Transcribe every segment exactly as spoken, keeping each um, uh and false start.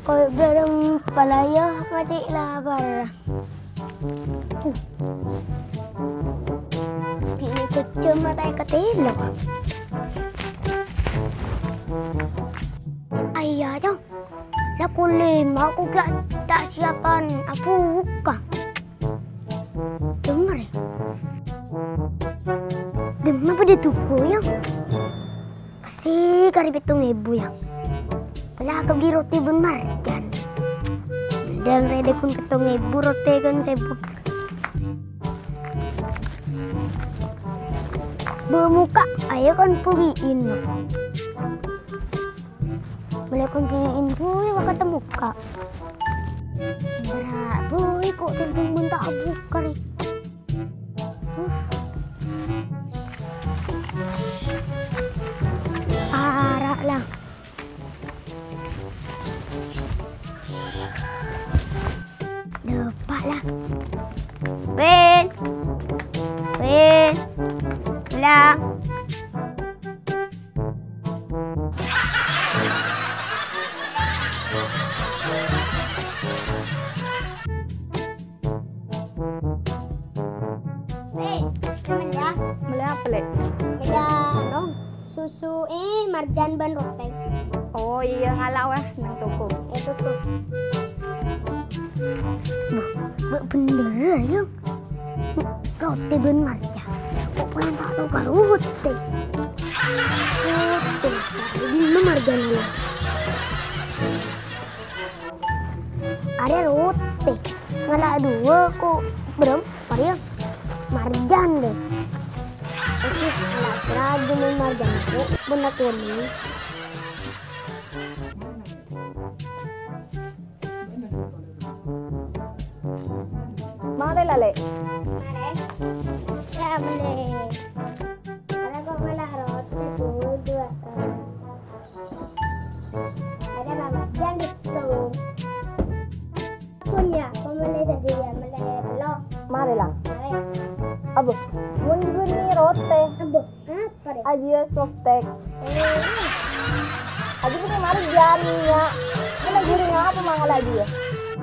Koi bârâng palaya mati lapar. Kini kejam mata yang ketelo. Ayah, Cong. Lah, pukul lima aku gak tak siapan abuka. Denger, ya. Denger pada tuku, ya. Pasti kari pitung ebu, ya. Lah, aku beli roti bun marjan. Dan rede kun pitung ebu roti kan sibuk. Bermuka, ayo kan pugiin. Mele kon beliin bui, wa ketemu, Kak. Berat, bui, kok telepon pun tak buka, nih. Huh. Parah lah. Lupa lah. Win. Win. Pulang. Weh, mella. Mella apa, Lè'? Mella, anu, susu, eh, marjan bân roti. Oh iya, ngala' wes neng toko. Eh, toko. Bâ', bâ' bhender, ya. Roti bân marjan. Kok pernah tak tahu kalau roti? Roti. Ini marjan, ya. Arèya roti. Ngala' duwâ' kok bârâmpa rèya? Marjan, deh. Oke, ngala' sèrajân marjan kok bânnè kuning. Marè la, Lè'. Marè. Ya, boleh. Ada kok ngala' roti, duwâ'. Ada, Mama. Yang itu. Punya, pembeli sendiri, ya, beli telur. Marè la. Marè. Abu, mun bânnè roti. Abu, apa deh? Ajiyâ softtek. Eh. Aji bânnè marjan, ya. Ini guru ngapa mangala ajiyâ?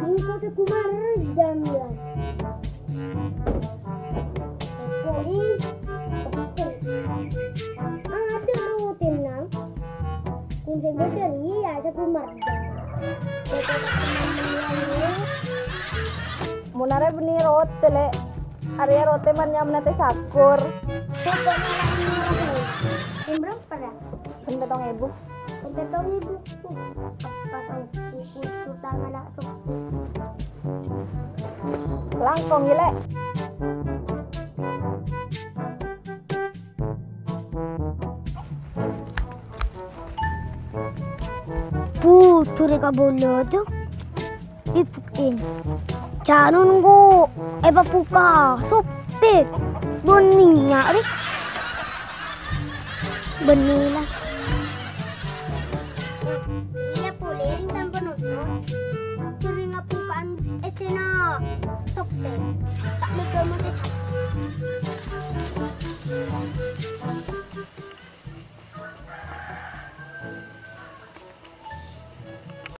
Ini kok aku marjan, ya. Kok ini? Ada rutin, Nang. Kunci bocor, iya, aku marjan. Mon arèya bânnè roti, Lè'. Arèya roti man nyamana tè sakur. Pokoknya yang murah, Lè'. Yang berapa, ya? Bân pètong èbu. Bân pètong èbu. Apa tau? Utang ala tuh. Langkong, ya, Lè'. Bujur ka bolo tu. Ibukin. Jangan nunggu. Eh, buka. Sopte. Boninya, ri. Benilah. Iya, puling tanpa nutut.